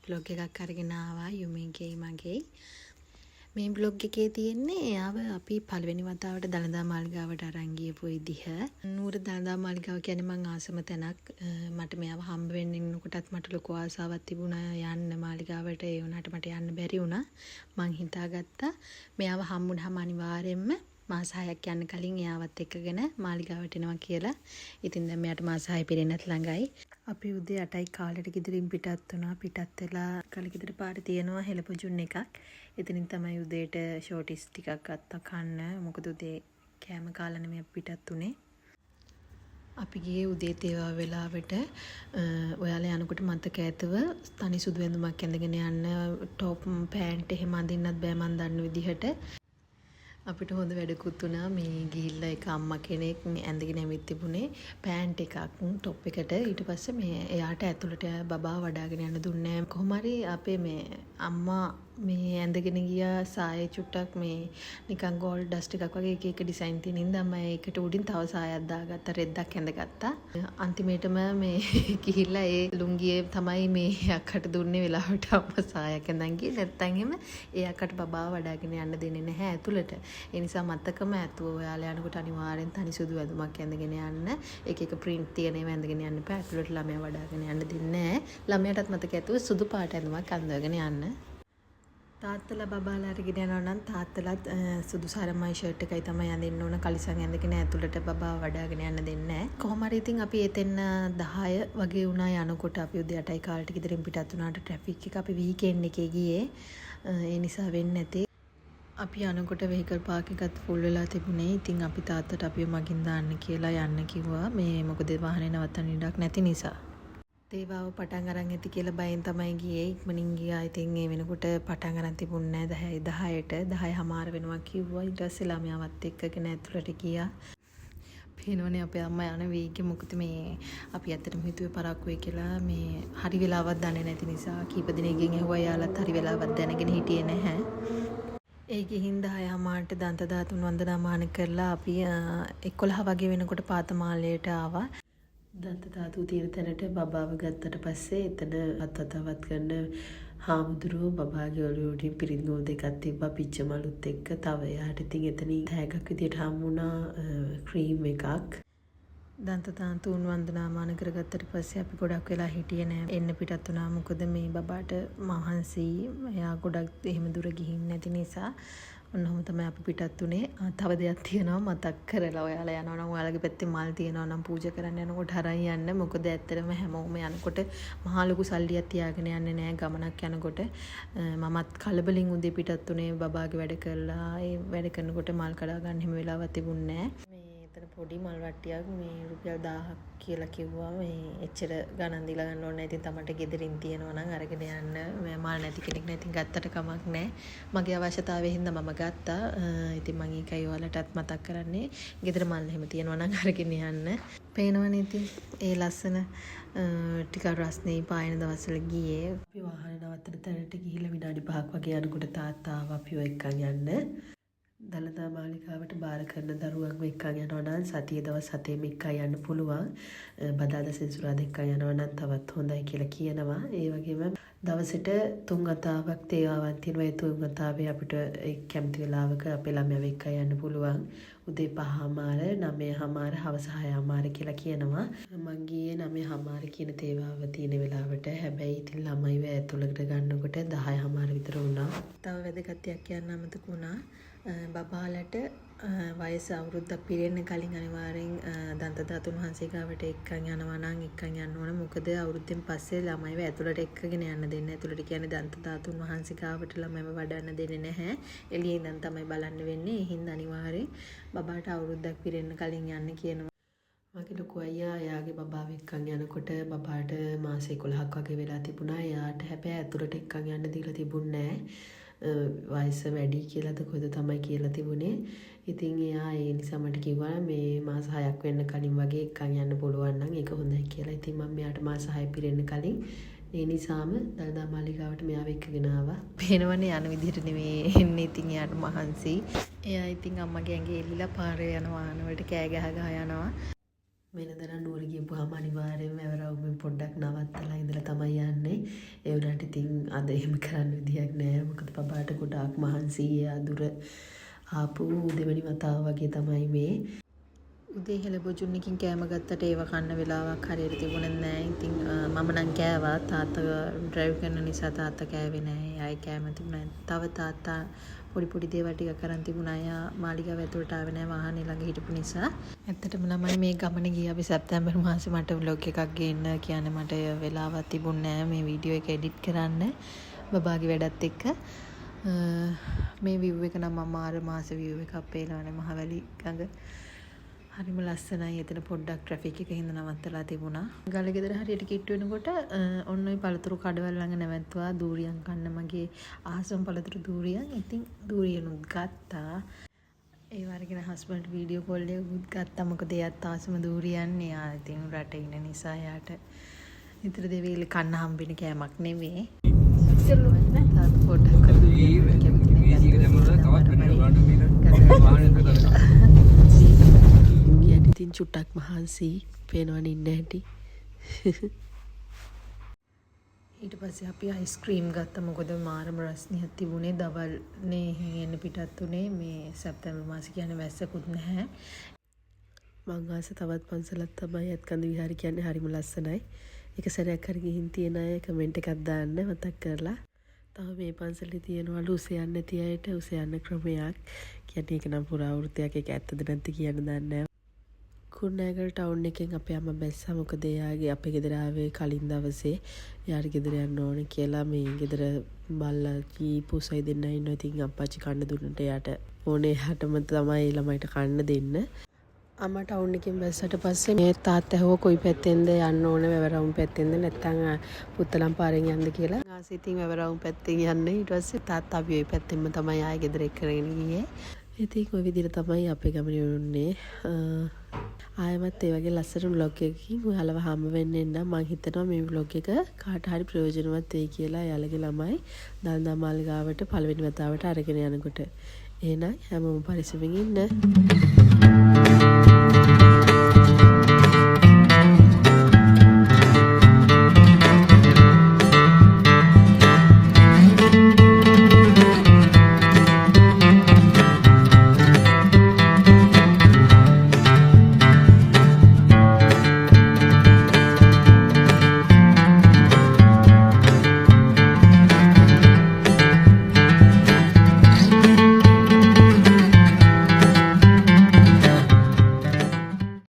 Vlog එකක් අරගෙන ආවා යුමින්ගේ මගේ. මේ ව්ලොග් එකේ තියෙන්නේ එයාව අපි පළවෙනි වතාවට දළදා මාලිගාවට අරන් ගියපු විදිහ. නුවර දළදා මාලිගාව කියන්නේ මං ආසම තැනක්. මට මෙයාව හම්බ වෙන්න ඉන්නකොටත් මට ලොකු ආසාවක් තිබුණා යන්න මාලිගාවට. ඒ වුණාට මට යන්න බැරි වුණා. මං හිතාගත්තා මෙයාව හම්බුනහම අනිවාර්යෙන්ම මාස 6ක් යන්න කලින් එයාවත් එක්කගෙන මාලිගාවට එනවා කියලා. ඉතින් දැන් මෙයාට මාස 6 පිරෙන්නත් ළඟයි. අපි උදේ 8යි කාලෙට ගෙදරින් පිටත් වුණා. පිටත් වෙලා කලගෙදර පාරේ තියෙනවා හෙළපොජුන් එකක්. එතනින් තමයි උදේට ෂෝටිස් ටිකක් ගත්තා කන්න. මොකද උදේ කෑම කාලා නෙමෙයි අපි පිටත් වුණේ. අපි ගියේ උදේ තේවා වෙලාවට. ඔයාලා යනකොට මතක ඇතුව තනි සුදු ඇඳුමක් ඇඳගෙන යන්න. ටොප් පෑන්ට් එහෙම අඳින්නත් බෑ මං දන්න විදිහට. අපිට හොඳ වැඩකුත් වුණා. මේ ගිහිල්ලා එක අම්මා කෙනෙක් ඇඳගෙන ඇවිත් තිබුණේ පෑන්ට් එකක් ටොප් එකට. ඊට පස්සේ මේ එයාට ඇතුළට බබා වඩාගෙන යන්න දුන්නේ නෑ. කොහොම හරි අපේ මේ අම්මා මේ ඇඳගෙන ගියා සායේ චුට්ටක් මේ නිකන් ගෝල්ඩ් ඩස්ට් එකක් වගේ එක එක ඩිසයින් තියෙන හින්දා අම්මා ඒකට උඩින් තව සායක් දාගත්තා, රෙද්දක් ඇඳගත්තා. අන්තිමේටම මේ ගිහිල්ලා ඒ ලුංගියේ තමයි මේ අක්කට දුන්නේ වෙලාවට අම්මා සායක් ඇඳන් ගියේ. නැත්තම් එහෙම ඒ අක්කට බබාව වඩාගෙන යන්න දෙන්නේ නැහැ ඇතුළට. ඒ නිසා මතකම ඇතුව ඔයාලා යනකොට අනිවාර්යෙන් තනි සුදු ඇඳුමක් ඇඳගෙන යන්න. එක එක ප්‍රින්ට් තියෙන ඒවා ඇඳගෙන යන්න එපා. ඇතුළට ළමයා වඩාගෙන යන්න දෙන්නේ නැහැ. ළමයාටත් මතක ඇතුව සුදු පාට ඇඳුමක් අඳවගෙන යන්න. තාත්තලා බබාලා අරගෙන යනවා නම් තාත්තලාත් සුදු සරමයි ෂර්ට් එකයි තමයි අඳින්න ඕන. කලිසම් ඇඳගෙන ඇතුළට බබා වඩාගෙන යන්න දෙන්නේ නැහැ. කොහොම හරි ඉතින් අපි එතෙන් 10 වගේ වුණා යනකොට. අපි උදේ 8යි කාලට ගෙදරින් පිටත් වුණාට ට්‍රැෆික් එක, අපි වීකෙන්ඩ් එකේ ගියේ. ඒ නිසා වෙන්නේ නැති. අපි යනකොට වෙහිකල් පාක් එකත් ෆුල් වෙලා තිබුණේ. ඉතින් අපි තාත්තට අපිව මගින් දාන්න කියලා යන්න කිව්වා. මේ මොකද වාහනේ නවත්තන්න ඉඩක් නැති නිසා. තේවාව පටන් අරන් ඇති කියලා බයෙන් තමයි ගියේ. ඉක්මනින් ගියා. ඉතින් ඒ වෙනකොට පටන් අරන් තිබුණේ නෑ 10යි 10ට. 10 හමාර වෙනවා කිව්වා. ඊට පස්සේ ළමයාවත් එක්කගෙන ඇතුළට ගියා. පේනවනේ අපේ අම්මා යන වේගෙ. මොකද මේ අපි ඇත්තටම හිතුවේ පරක්කු වෙයි කියලා. මේ හරි වෙලාවක් දන්නේ නැති නිසා කීප දෙනෙක්ගෙන් ඇහුවා. එයාලත් හරි වෙලාවක් දැනගෙන හිටියේ නැහැ. ඒ ගිහින් 10 හමාරට දන්ත ධාතුන් වන්දනාමාන කරලා අපි 11 වගේ වෙනකොට පාතමාලයට ආවා. දන්ත ධාතුව තියෙන තැනට බබාව ගත්තට පස්සේ එතන හත් වතාවත් කරන හාමුදුරුවෝ බබාගේ ඔළුවේ උඩින් පිරිත් නූල් දෙකක් තිබ්බා පිච්ච මලුත් එක්ක. තව එයාට ඉතින් එතනින් තෑග්ගක් විදියට හම්බුණා ක්‍රීම් එකක්. දන්ත ධාතුන් වන්දනාමාන කරගත්තට පස්සේ අපි ගොඩක් වෙලා හිටියේ නෑ. එන්න පිටත් වුණා. මොකද මේ බබාට මහන්සි. එයා ගොඩක් එහෙම දුර ගිහින් නැති නිසා. ඔන්න ඔහොම තමයි අපි පිටත් වුණේ. තව දෙයක් තියෙනවා මතක් කරලා. ඔයාලා යනවා නම් ඔයාලගේ පැත්තේ මල් තියෙනවා නම් පූජා කරන්න යනකොට අරන් යන්න. මොකද ඇත්තටම හැමෝම යනකොට මහා ලොකු සල්ලියක් තියාගෙන යන්නේ නෑ ගමනක් යනකොට. මමත් කලබලින් උදේ පිටත් වුණේ බබාගේ වැඩ කරලා. ඒ වැඩ කරනකොට මල් කඩා ගන්න එහෙම වෙලාවක් තිබුණේ නෑ. මේ එතන පොඩි මල් වට්ටියක් මේ රුපියල් 1000ක් කියලා කිව්වා. මේ එච්චර ගණන් දීලා ගන්න ඕනේ නෑ. ඉතින් තමන්ට ගෙදරින් තියෙනවා නම් අරගෙන යන්න. මල් නැති කෙනෙක් නෑ. ඉතින් ගත්තට කමක් නෑ. මගේ අවශ්‍යතාවය හින්දා මම ගත්තා. ඉතින් මං ඒකයි ඔයාලටත් මතක් කරන්නේ. ගෙදර මල් එහෙම තියෙනවා නම් අරගෙන යන්න. පේනවනේ ඉතින් ඒ ලස්සන. ටිකක් රස්නේ පායන දවස්වල ගියේ. අපි වාහන නවත්තන තැනට ගිහිල්ලා විනාඩි 5ක් වගේ යනකොට තාත්තා ආවා අපිව එක්කන් යන්න. දළදා මාලිගාවට බාර කරන දරුවන්ව එක්කන් යනවා නම් සතියේ දවස් 7ෙම එක්කන් යන්න පුළුවන්. බදාදා සෙනසුරාදා එක්කන් යනවා නම් තවත් හොඳයි කියලා කියනවා. ඒ වගේම දවසට තුන් වතාවක් තේවාවක් තියෙනවා. ඒ තුන් වතාවේ අපිට ඒ කැමති වෙලාවක අපේ ළමයාව එක්කන් යන්න පුළුවන්. උදේ 5:30, 9:30, හවස 6:30 කියලා කියනවා. මං ගියේ 9:30 කියන තේවාව තියෙන වෙලාවට. හැබැයි ඉතින් ළමයිව ඇතුළට ගන්නකොට 10:30 විතර වුණා. තව වැදගත් දෙයක් කියන්න අමතක වුණා. බබාලට වයස අවුරුද්දක් පිරෙන්න කලින් අනිවාර්යෙන් දන්ත ධාතුන් වහන්සේ ගාවට එක්කන් යනවා නම් එක්කන් යන්න ඕන. මොකද අවුරුද්දෙන් පස්සේ ළමයිව ඇතුළට එක්කගෙන යන්න දෙන්නේ. ඇතුළට කියන්නේ දන්ත ධාතුන් වහන්සේ ගාවට ළමයිව වඩන්න දෙන්නේ නැහැ. එළියේ ඉඳන් තමයි බලන්න වෙන්නේ. ඒ හින්දා අනිවාර්යෙන් බබාට අවුරුද්දක් පිරෙන්න කලින් යන්න කියනවා. මගේ ලොකු අයියා එයාගේ බබාව එක්කන් යනකොට බබාට මාස 11ක් වගේ වෙලා තිබුණා. එයාට හැබැයි ඇතුළට එක්කන් යන්න දීලා තිබුණේ නෑ. වයස වැඩි කියලාද කොහෙද තමයි කියලා තිබුණේ. ඉතින් එයා ඒ නිසා මට කිව්වා මේ මාස 6ක් වෙන්න කලින් වගේ එක්කන් යන්න පුළුවන් නම් ඒක හොඳයි කියලා. ඉතින් මම මෙයාට මාස 6 පිරෙන්න කලින් ඒ නිසාම දළදා මාලිගාවට මෙයාව එක්කගෙන ආවා. පේනවනේ යන විදිහට නෙමෙයි එන්නේ. ඉතින් එයාට මහන්සි. එයා ඉතින් අම්මගේ ඇඟේ එල්ලිලා පාරේ යන වාහන වලට කෑ ගහ ගහ යනවා. වෙනද නම් නුවර ගියපුවාම අනිවාර්යෙන්ම වැවරවුමෙන් පොඩ්ඩක් නවත්තලා ඉඳලා තමයි යන්නේ. ඒ වුණාට ඉතින් අද එහෙම කරන්න විදියක් නෑ. මොකද බබාට ගොඩාක් මහන්සියි. එයා දුර ආපු දෙවෙනි වතාව වගේ තමයි මේ. උදේ හෙළ බොජුන් එකකින් කෑම ගත්තට ඒව කන්න වෙලාවක් හරියට තිබුණේ නෑ. ඉතින් මම නම් කෑවා. තාත්තා ඩ්‍රයිව් කරන නිසා තාත්තා කෑවේ නෑ. එයාගේ කෑම තිබුණා. තව තාත්තා පොඩි පොඩි දේවල් ටිකක් අරන් තිබුණා. එයා මාලිගාව ඇතුළට ආවේ නෑ වාහනේ ළඟ හිටපු නිසා. ඇත්තටම ළමයි මේ ගමන ගියේ අපි සැප්තැම්බර් මාසේ. මට ව්ලොග් එකක් ගේන්න කියන්නේ මට වෙලාවක් තිබුණේ නෑ මේ වීඩියෝ එක එඩිට් කරන්න බබාගේ වැඩත් එක්ක. මේ විව් එක නම් මම මාර ආස විව් එකක්. පේනවනේ මහවැලි ගඟ. හරිම ලස්සනයි. එතන පොඩ්ඩක් ට්‍රැෆික් එක හින්දා නවත්තලා තිබුණා. ගලගෙදර හරියට කිට්ටු වෙනකොට ඔන්න ඔය පළතුරු කඩවල් ළඟ නැවැත්තුවා දූරියන් කන්න. මගේ ආසම පළතුරු දූරියන්. ඉතින් දූරියනුත් ගත්තා. ඒව අරගෙන හස්බන්ඩ් වීඩියෝ කෝල් එකකුත් ගත්තා. මොකද එයාත් ආසම දූරියන්. එයා ඉතින් රට ඉන්න නිසා එයාට නිතර දෙවේලේ කන්න හම්බෙන කෑමක් නෙමෙයි. තාත්තා පොඩ්ඩක් දූරියන් කැමති නෑ. තවත් වෙන ඔයාලට මේක වාහනේ දාලා. ගියට ඉතින් චුට්ටක් මහන්සි, පේනවනේ ඉන්න හැටි. ඊට පස්සේ අපි අයිස්ක්‍රීම් ගත්තා, මොකද මාරම රස්නියක් තිබුණේ. දවල් නේ එහෙන් එන්න පිටත් උනේ. මේ සැප්තැම්බර් මාසේ කියන්නේ වැස්සකුත් නැහැ. මං ආස තවත් පන්සලක් තමයි ඇත්කඳ විහාර කියන්නේ. හරිම ලස්සනයි. එක සැරයක් හරි ගිහින් තියෙන අය කමෙන්ට් එකක් දාන්න මතක් කරලා. තව මේ පන්සලේ තියෙනවලු උස යන්න නැති අයට උස යන්න ක්‍රමයක්. කියන්නේ ඒක නම් පුරාවෘත්තයක්, ඒක ඇත්තද නැද්ද කියන්න දන්නේ නැහැ. කුරුණෑගල ටවුන් එකෙන් අපේ අම්මා බැස්සා, මොකද එයාගේ අපේ ගෙදර ආවේ කලින් දවසේ එයාට ගෙදර යන්න ඕන කියලා. මේ ගෙදර බල්ලා පූසයි දෙන්නා ඉන්නවා. ඉතින් අප්පච්චි කන්න දුන්නට එයාට ඕනේ එයාටම තමයි ළමයිට කන්න දෙන්න. අම්මා ටවුන් එකෙන් බැස්සට පස්සේ මේ තාත්තා ඇහුවා කොයි පැත්තෙන්ද යන්න ඕන, වැවරවුම් පැත්තෙන්ද නැත්නම් පුත්තලම් පාරෙන් යන්නද කියලා. ආසේ ඉතින් වැවරවුම් පැත්තෙන් යන්න. ඊට පස්සේ තාත්තා අපි ඔය පැත්තෙන්ම තමයි ආයෙ ගෙදර එක්කගෙන ගියේ. ඉතින් ඔය විදිහට තමයි අපේ ගමන ඉවර. ආයෙමත් ඒ වගේ ලස්සන ව්ලොග් එකකින් ඔයාලව හම්බ වෙන්න එන්නම්. මං හිතනවා මේ ව්ලොග් එක කාට හරි ප්‍රයෝජනවත් වෙයි කියලා එයාලගේ ළමයි දළදා මාලිගාවට පළවෙනි වතාවට අරගෙන යනකොට. එහෙනම් හැමෝම පරිස්සමෙන් ඉන්න.